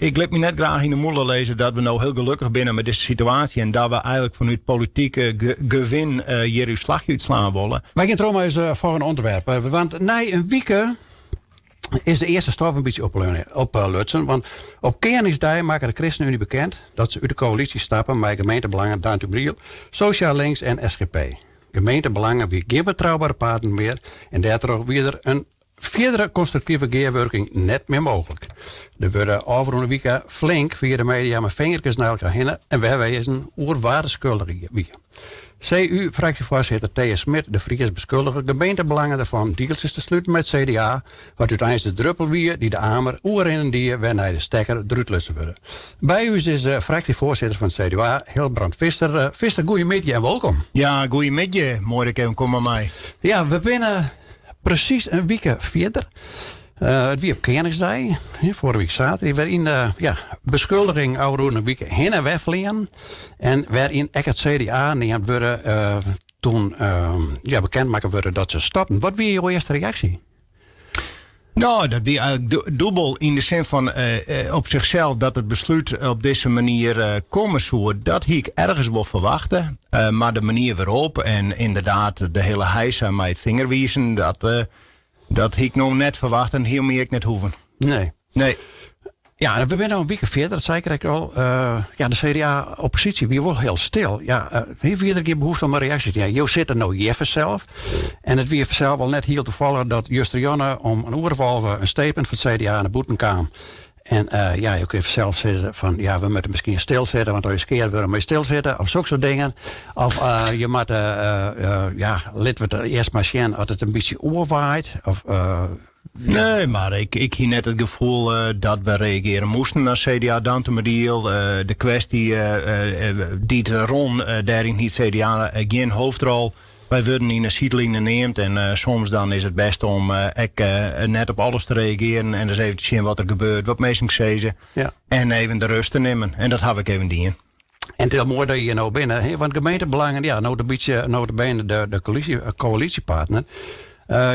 Ik lit my net graach yn de mûle lizze dat we no hiel gelokkich binne mei dizze situaasje en dat we eigenlik fanút polityk gewin hjir ús slachje útslaan wolle. Wy gean troch mei ús folgjende ûnderwerp. Want nei in wike is de earste stof in bytsje oplutsen. Want op Keningsdei makke de ChristenUnie bekend dat se út de koälysje stappe mei Gemeentebelangen Dantumadiel, Sosjaal Links en SGP. Gemeentebelangen wie gjin betroubere partner mear en dêrtroch wie der in fierdere konstruktive gearwurking net mear mooglik. Der wurde ôfrûne wike flink fia de media mei fingerkes nei elkoar hinne en wer wezen oer wa't de skuldige wie. CU-fraksjefoarsitter Thea Smit de Vries beskuldige Gemeentebelangen derfan dieltsjes te sluten mei it CDA, wat úteins de druppel wie dy't de amer oerrinnen die wêrnei de stekker derút lutsen wurde. By ús is fraksjefoarsitter fan it CDA, Hilbrand Visser. Visser, goeiemiddei en wolkom. Ja, goeiemiddei. Moai dat ik even komme mei. Ja, we binne presys in wike fierder. It wie op Keningsdei, foarige wike saterdei, wêryn de ja, beskuldiging ôfrûne wike hinne en wer fleanen. En wêryn ek it CDA neamd wurde toen ja, bekend makke wurde dat se stopten. Wat wie jo earste reaksje? No, dat wie eigenlik dûbel yn de sin fan op sichsels dat it beslút op dizze manier komme soe. Dat hie ik ergens wol ferwachte. Mar de manier wêrop en ynderdaad de hiele heisa mei it fingerwizen, dat, dat hie ik no net ferwachte en hie my ek net hoeven. Nee. Nee. Ja, we binne al in wike fierder, dat sei ik krekt al. Ja, de CDA-opposysje wie wol hiel stil. Ja, wie der gjin behoefte om in reaksje te jaan? Jo sitte no hjir fansels. En it wie fansels wol net hiel tafallich dat justerjûn om in oere of 11 in statement fan it CDA nei bûten kaam. En ja, jo kinne fansels sizze fan ja, we moatte miskien stil sitte, want as je skeard wurde, moatte je stil sitte, of sokke soart dingen. Of je moatte, ja, litte we it earst mar sjen as it in bytsje oerwaait. Of, Nee, mar ik hie net it gefoel dat we reagearje moasten as CDA Dantumadiel. De kwestie dy't rûn, dêryn hie it CDA gjin hoofdrol. Wy wurden yn 'e sydline neamd en soms dan is it bêst om ek net op alles te reagearjen en ris even te sjen wat der gebeurt, wat minsken sizze en even de rêst te nimmen. En dat haw ik even dien. En it is moai dat je hjir no binne, hè? Want Gemeentebelangen, ja, no bytsje, nota bene de koälysjepartner.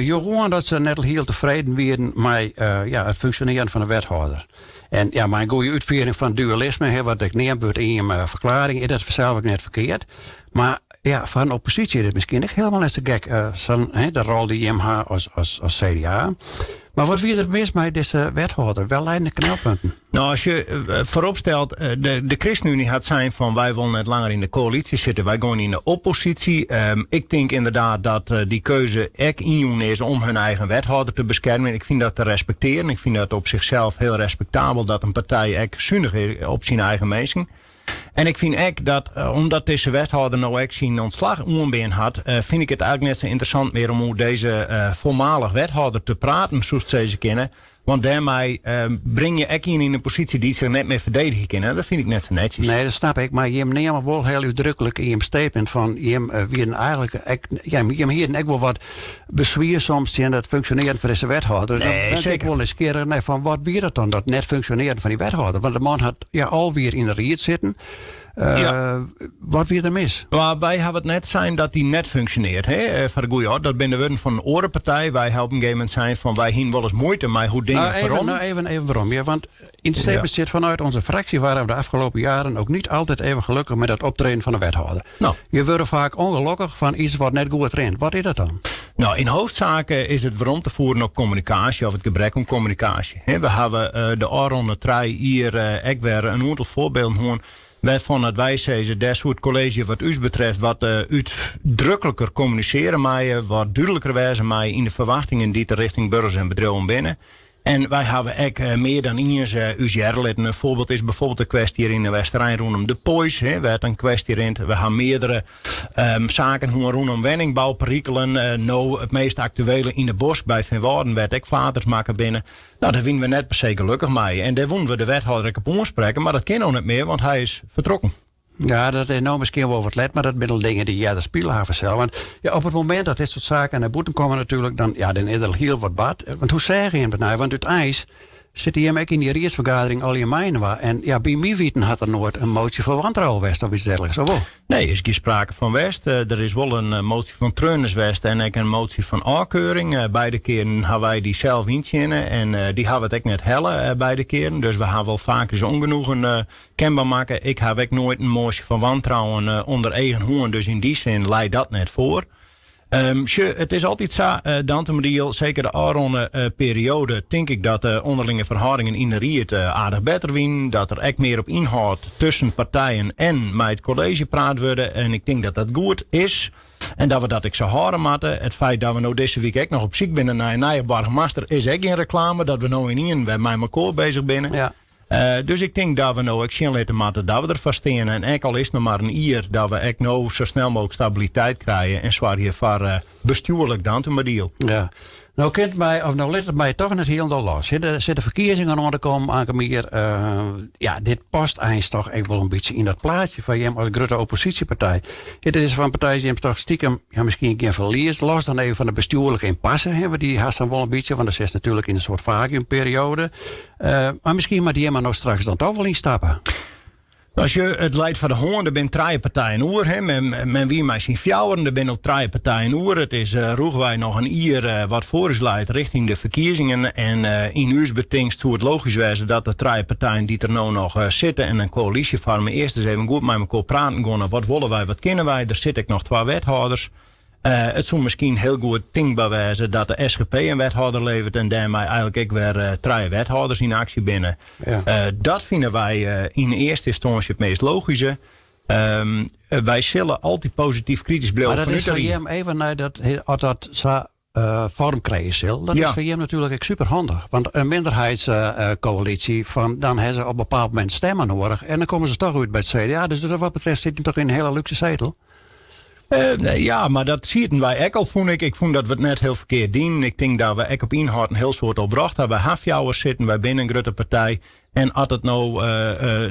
Jo hoaren dat se net hiel tefreden wienen mei ja, it funksjonearjen fan de wethâlder. En ja, mei in goede útfiering fan dualisme, hè, wat ek neamd wurdt yn jim ferklearring, is dat fansels ek net ferkeard. Mar ja, foar in opposysje is it miskien ek hielendal net sa gek, sa'n, hè, de rol dy't jim ha as CDA. Mar wat wie der mis mei dizze wethâlder? Wêr leine de knelpunten? No, as je foaropstelt, de ChristenUnie hat sein fan wy wolle net langer yn de koälysje sitte, wy gean yn de opposysje. Ik tink ynderdaad dat dy keuze ek ynjûn is om hun eigen wethâlder te beskermjen. Ik fyn dat te respektearjen. Ik fyn dat op sichsels hiel respektabel dat in partij ek sunich is op syn eigen minsken. En ik fyn ek dat, omdat dizze wethâlder no ek syn ûntslach oanbean hat, fyn ik it eigenlik net sa ynteressant mear om oer dizze foarmalich wethâlder te praten, soest sizze kinne. Want dêrmei bring je ek ien yn in posysje dy't sich net mear ferdedigje kin. En dat fyn ik net sa netsjes. Nee, dat snap ik. Mar jim neame wol hiel útdruklik yn jim statement fan jim wienen eigenlik ek, ja, jim hienen ek wol wat beswier soms tsjin it funksjonearjen fan dizze wethâlder. Nee, Dan bin ik seker. wol nijsgjirrich nei fan wat wie dat dan, dat net funksjonearjen fan dy wethâlder? Want de man hat ja, 11 jier yn de ried sitten. Wat wie der mis? Mar wy hawwe it net sein dat dy net funksjonearret. Hè? Foar de goede oarder, dat binne de wurden fan in oare partij. Wy hawwe op in gegeven momint sein fan wy hienen wolris muoite mei hoe't dingen Nou, even, ferrûnen. nou, even, even werom. Ja, want in het statement stiet vanuit onze fractie waren we de afgelopen jaren ook niet altijd even gelukkig met het optreden van de wethouder. No. Je wurde faak ûngelokkich fan iets wat net goed rint. Wat is dat dan? No, yn hoofdsaak is it werom te fieren op kommunikaasje of it gebrek oan kommunikaasje. We hawwe de ôfrûne 3 jier ek wer in oantal foarbylden hân wêrfan dat wy sizze, dêr soe it kolleezje wat ús betreft wat útdrukliker kommunisearje meie, wat dúdliker wêze meie yn de ferwachtingen dy't der rjochting burgers en bedriuwen binne. En wy hawwe ek mear dan iens ús hearre litten. In foarbyld is byfoarbyld de kwestje hjir yn de Westerein rûnom de Poiesz, hè, wêr't in kwestje rint. We hawwe meardere saken hân rûnom wenningbouperikelen. No it meast aktuele yn de bosk by Feanwâlden, wêr't ek flaters makke binne. No, dêr wiene we net per se gelokkich mei. En dêr woene we de wethâlder ek op oansprekke, mar dat kin no net mear, want hy is fertrokken. Ja, dat is no miskien wol wat let, mar dat binne al dingen dy't earder spile hawwe fansels. Want ja, op it momint dat dit soart saken nei bûten komme natuerlik, dan, ja, dan is der hiel wat bard. Want hoe seagen jim it nei? Want úteins Sitte jimme ek yn dy riedsfergadering allegear mei-inoar? En ja, by myn witen hat der noait in motie fan wantrouwen west of iets dergelijks, of wol? Nee, is gjin sprake fan west. Der is wol in motie fan treurnis west en ek in motie fan ôfkeuring. Beide kearen ha wy dy sels yntsjinne en dy hawwe it ek net helle beide kearen. Dus we ha wol faak ús ûngenoegen kenber makke. Ik haw ek noait in moasje fan wantrouwen ûnder eagen hân, dus yn dy sin lei dat net foar. Sjoch, it is altyd sa, Dantumadiel, seker de ôfrûne perioade tink ik dat de ûnderlinge ferhâldingen yn de ried aardich better wienen. Dat der ek mear op ynhâld tusken partijen en mei it kolleezje praat wurde. En ik tink dat dat goed is en dat we dat ek sa hâlde moatte. It feit dat we no dizze wike ek noch op syk binne nei in nije boargemaster is ek gjin reklame dat we no ynienen wer mei mekoar bezich binne. Dus ik tink dat we no ek sjen litte moatte dat we der foar steane. En ek al is it noch mar in jier, dat we ek no sa snel mooglik stabiliteit krije en soargje foar bestjoerlik Dantumadiel. Ja. No kint my, of no lit it my toch net hielendal los. Der sitte ferkiezingen oan te kommen, ankom jier. Ja, dit past eins toch ek wol in bytsje yn dat plaatsje fan jim as grutte opposysjepartij. Dit is fan partij jim toch stiekem, ja, miskien gjin ferlies, los dan even fan de bestjoerlike impasse, hè, want dy hast dan wol in bytsje, want dan sitst natuerlik yn in soart vacuümperiode. Mar miskien moat jimme no straks dan toch wol ynstappe. As je, it leit foar de hân, der binne trije partijen oer. Hè. Men wie mei syn fjouweren, der binne no trije partijen oer. It is rûchwei noch in jier wat foar ús leit richting de ferkiezingen. En yn ús betingst soe it logysk wêze dat de trije partijen dy't der no noch sitte en in koälysje foarme, earst ris even goed mei mekoar praten gean. Wat wolle wy, wat kinne wy? Der sitte ek noch twa wethâlders. It soe miskien hiel goed tinkber wêze dat de SGP in wethâlder leveret en dêrmei eigenlik ek wer trije wethâlders yn aksje binne. Dat fine wy yn earste ynstânsje it meast logyske. Wy sille altyd posityf kritysk bliuwe. Mar dat is foar jim even nei dat, as dat sa foarm krije sil, dat is foar jim natuerlik ek superhandich. Want in minderheidskoälysje, fan, dan ha se op in bepaald momint stemmen noadich en dan komme se toch út by it CDA. Dus wat dat betreft sit jim toch yn in hiele lúkse setel. Ja, mar dat sieten wy ek al, fûn ik. Ik fûn dat we it net hiel ferkeard dienen. Ik tink dat we ek op ynhâld in hiel soad al brocht ha. Wy ha fjouwer sitten, wy binne in grutte partij. En as it no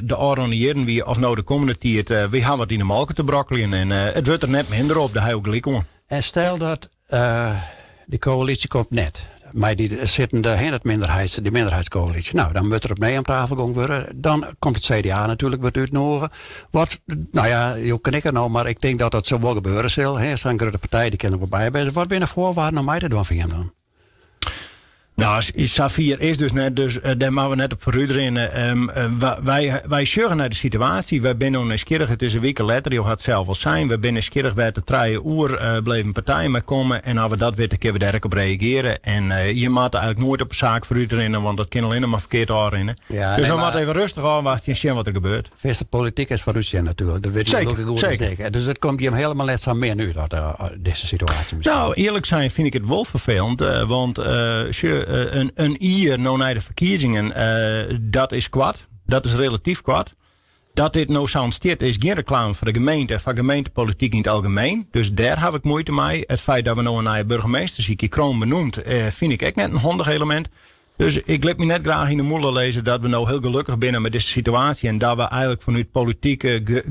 de ôfrûne jierren wie of no de kommende tiid, wy ha wat yn de molke te brokkeljen. En it wurdt der net minder op, dêr ha jo gelyk oan. En stel dat dy koälysje komt net. Mei dy sittende, hè, dat minderheids, dy minderheidskoälysje. Nou, dan moat der opnij om tafel gong wurde. Dan komt it CDA natuerlik wurdt útnûge. Wat, nou ja, jo knikke no, mar ik tink dat dat sa wol gebeure sil. Hè, sa'n grutte partij, dy kin der wol by wêze. Wat binne de foarwaarden om mei te dwaan foar jim dan? Nou, safier is dus net, dus dêr moatte we net op foarút rinne. Wy, wy sjogge nei de situaasje. Wy binne no nijsgjirrich, it is in wike letter, jo ha it sels al sein. Wy binne nijsgjirrich wêr't de trije oerbleven partijen mei komme. En as we dat witte, kinne we dêr ek op reagearje. En je moatte eigenlik noait op 'e saak foarút rinne, want dat kin allinne mar ferkeard ôfrinne. Ja, dus we moatte even rêstich ôfwachtsje en sjen wat der gebeurt. Fêste polityk is foarútsjen natuerlik. Dat wit je goed zeker. Dus it komt jim hielendal net sa min út, dat, dizze situaasje. Miskien. Nou, earlik sein fyn ik it wol ferfelend. Want sjoch, in jier no nei de ferkiezingen, dat is koart. Dat is relatyf koart. Dat dit no sa ûntstiet is gjin reklame foar de gemeente en foar gemeentepolityk yn it algemeen. Dus dêr haw ik muoite mei. It feit dat we no in nije burgemeester sykje, Crone benoemd, fyn ik ek net in handich elemint. Dus ik lit my net graach yn 'e mûle lizze dat we no hiel gelokkich binne mei dizze situaasje en dat we eigenlik fanút polityk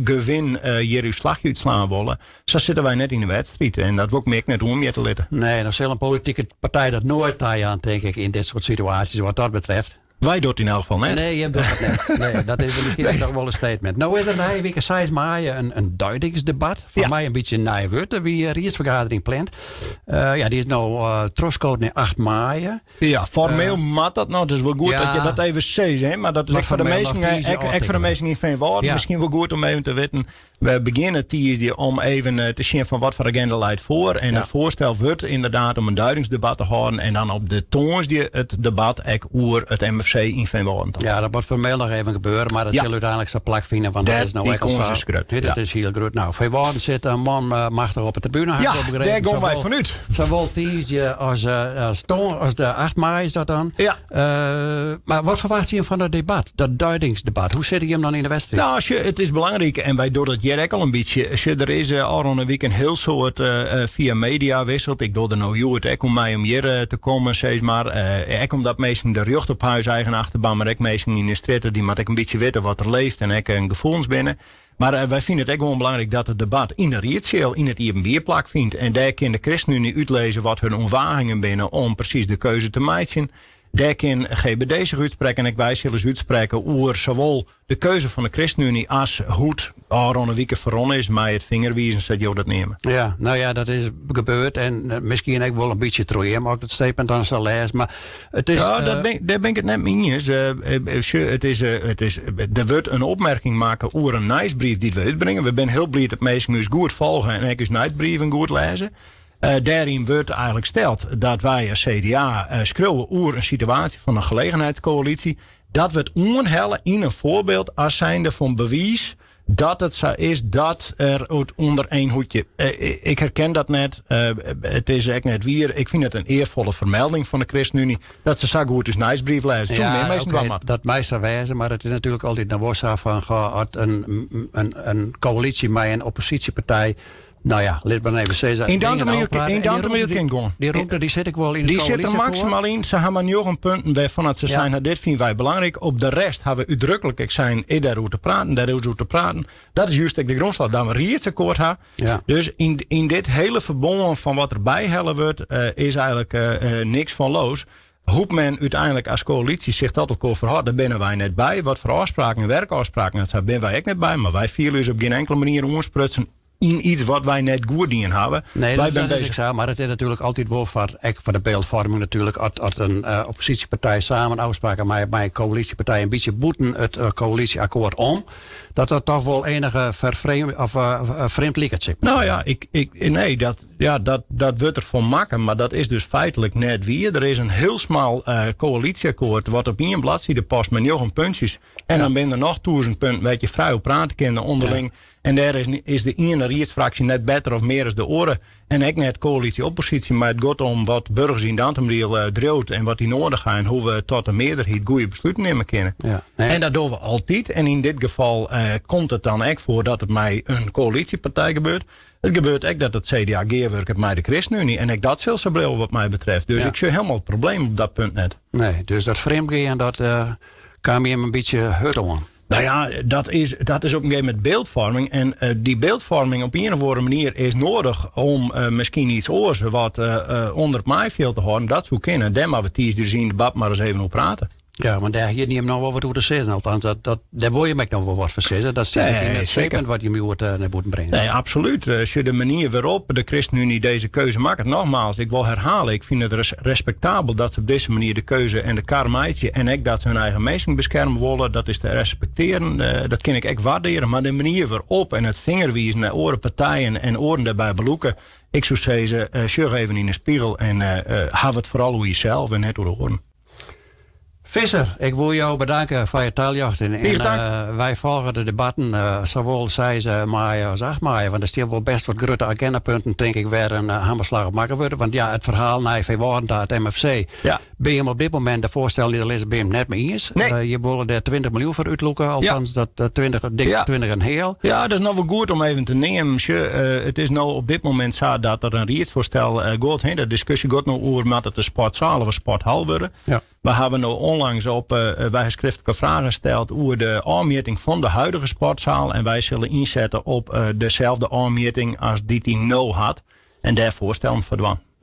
gewin hjir ús slachje útslaan wolle. Sa sitte wy net yn de wedstriid en dat wol ik my ek net oanmjitte litte. Nee, dan sil in politike partij dat noait tajaan, tink ik, yn dit soart situaasjes wat dat betreft. Wy docht yn elk gefal net. Nee, jim docht it net. Nee, dat is miskien nee. noch wol in statement. No is der nije wike 6 maaie in duidingsdebat. Foar my in bytsje in nij wurd. Der wie in riedsfergadering pland. Ja, dy is no trochskood nei 8 maaie. Ja, formeel moat dat noch. Dus wol goed dat je dat even sizze. Hè? Mar dat is ek foar de minsken, ek foar de minsken yn Feanwâlden miskien wol goed om even te witten. We begjinne tiisdei om even te sjen fan wat foar agenda leit foar. En it foarstel wurdt ynderdaad om in duidingsdebat te hâlden. En dan op de tongersdei it debat ek oer it MFC yn Feanwâlden. Ja, dat moat formeel noch even gebeure. Mar dat sil úteinlik sa plakfine. Want dat is no ek al sa. Is grut. Dat is hiel grut. Nou, Feanwâlden sit in manmachtich op de tribune. Ja, dêr gean wy fanút. Sawol tiisdei as, as, as de 8 maaie is dat dan. Ja. Mar wat ferwachtsje jim fan dat debat, dat duidingsdebat? Hoe sitte jim dan yn de wedstriid? Nou, sjoch, it is belangryk en wy dogge dat hjir ek al in bytsje. Sjoch, der is ôfrûne wike in hiel soad fia media wisseld. Ik doch der no hjoed ek oan mei om hjir te kommen, sis mar. Ek omdat minsken der rjocht op ha, ús eigen achterban, mar ek minsken yn de strjitte, dy moatte ek in bytsje witte wat der leeft en ek in gefoelens binne. Mar wy fine it ek gewoan belangryk dat it debat yn de riedseal, yn it iepenbier plakfynt. En dêr kin de ChristenUnie útlizze wat hun oerwagingen binne om presys de keuze te meitsjen. Dêr kin GBD sich útsprekke en ek wy sille ús útsprekke oer sawol de keuze fan de ChristenUnie as hoe't ôfrûne wike ferrûn is mei it fingerwizen sa't jo dat neame. Ja, no ja, dat is gebeurd en eh, miskien ek wol in bytsje troch jim, as ik it statement dan sa lês. Mar it is. Ja, dat bin, dêr bin ik it net mei iens. Eh, it is, der wurdt in opmerking makke oer in nijsbrief dy't we útbringe. We binne hiel bliid dat minsken ús goed folgje en ek ús nijsbrieven goed lêze. Dêryn wurdt eigenlik steld dat wy as CDA skriuwe oer in situaasje fan in gelegenheidskoälysje. Dat wurdt oanhelle yn in foarbyld as zijnde fan bewiis dat it sa is dat der ûnder één hoedje. Ik herken dat net. It is ek net wier. Ik fyn it in earfolle fermelding fan de ChristenUnie dat se sa goed ús nijsbrief lêze. Ja, oké, dat mei sa wêze, mar it is natuerlik altyd noch wol sa fan goh, as in koälysje mei in opposysjepartij, no ja, lit mar even sizze. Yn Dantumadiel kin gewoan. Dy rûmte dy sit ek wol yn Dy sit der maksimaal yn. Se ha mar njoggen punten wêrfan dat se ja. sein, dit fine wy belangryk. Op de rest ha we útdruklik ek sein, is dêroer te praten, dêr is oer te praten. Dat is just ek de grûnslach dat we in riedsakkoart ha. Ja. Dus yn dit hiele ferbân fan wat der byhelle wurdt, is eigenlik niks fan loas. Hoe't men úteinlik as koälysje sich tot elkoar ferhâldt, dêr binne wy net by. Wat foar ôfspraken en werkôfspraken dat sa, binne wy ek net by. Mar wy fiele ús op gjin inkele manier oansprutsen yn iets wat wy net goed dien hawwe. Nee, dat is ek sa. Mar it is natuerlik altyd wol foar, ek foar de byldfoarming natuerlik, as in opposysjepartij samen ôfspraken mei in koälysjepartij in bytsje bûten it koälysjeakkoart om, dat dat toch wol enige ferfreem, of frjemd liket, sis mar. No ja, ik, nee, dat, ja, dat wurdt derfan makke, mar dat is dus feitlik net wier. Der is in hiel smal koälysjeakkoart wat op ien bladside past mei njoggen puntsjes. En dan binne der noch 1000 punten wêr't je frij oer prate kinne ûnderling. En dêr is de iene riedsfraksje net better of mear as de oare. En ek net koälysje-opposysje, mar it giet om wat burgers yn Dantumadiel driuwt en wat dy noadich ha en hoe't we tot de mearderheid goede besluten nimme kinne. Ja, nee. En dat dogge we altyd. En yn dit gefal komt it dan ek foar dat it mei in koälysjepartij gebeurt. It gebeurt ek dat it CDA gearwurket mei de ChristenUnie. En ek dat sil sa bliuwe wat my betreft. Dus ik sjoch hielendal it probleem op dat punt net. Nee, dus dat frjemdgean, dat kaam jim in bytsje hurd oan. No ja, dat is op in gegeven momint byldfoarming. En dy byldfoarming op ien of oare manier is noadich om miskien iets oars wat ûnder it maaifjild te hâlden. Dat soe kinne. Dêr moatte we tiisdei dus yn it debat mar ris even oer prate. Ja, want dêr hie jim noch wol wat oer te sizzen. Althans, dêr wol jim ek noch wol wat foar sizze. Dat stiet ek yn it statement wat jim hjoed nei bûten bringe. Nee, absolút. Sjoch, de manier wêrop't de ChristenUnie dizze keuze makket. Nogmaals, ik wol herhale, ik fyn it respektabel dat se op dizze manier de keuze en de kar meitsje. En ek dat se hun eigen minsken beskerme wolle. Dat is te respektearjen. Dat kin ik ek waardearje. Mar de manier wêrop en it fingerwizen nei oare partijen en oaren dêrby belûke. Ik soe sizze, sjoch even yn de spegel en haw it foaral oer jesels en net oer de oaren. Visser, ik wol jo bedanke foar je taljochting. En wy folgje de debatten, sawol 6 maaie as 8 maaie. Want der steane wol bêst wat grutte agindapunten, tink ik, wêr in hammerslach op makke wurde. Want ja, it ferhaal nei Feanwâlden ta, it MFC, binne jim op dit momint, de foarstellen dy't der lizze, binne jim net mei iens. Nee. Je wolle dêr 20 miljoen foar útlûke, althans dat 20, dik 20 en heal. Ja, dat is noch wol goed om even te neamen. Sjoch, it is no op dit momint sa dat der in riedsfoarstel giet. Hè, de diskusje giet no oer moat it in sportsaal of in sporthal wurde. We hawwe no ûnlangs op, wy hawwe skriftlike fragen steld oer de ôfmjitting fan de huidige sportsaal. En wy sille ynsette op deselde ôfmjitting as dy't dy no hat. En dêr foarstellen foar dwaan.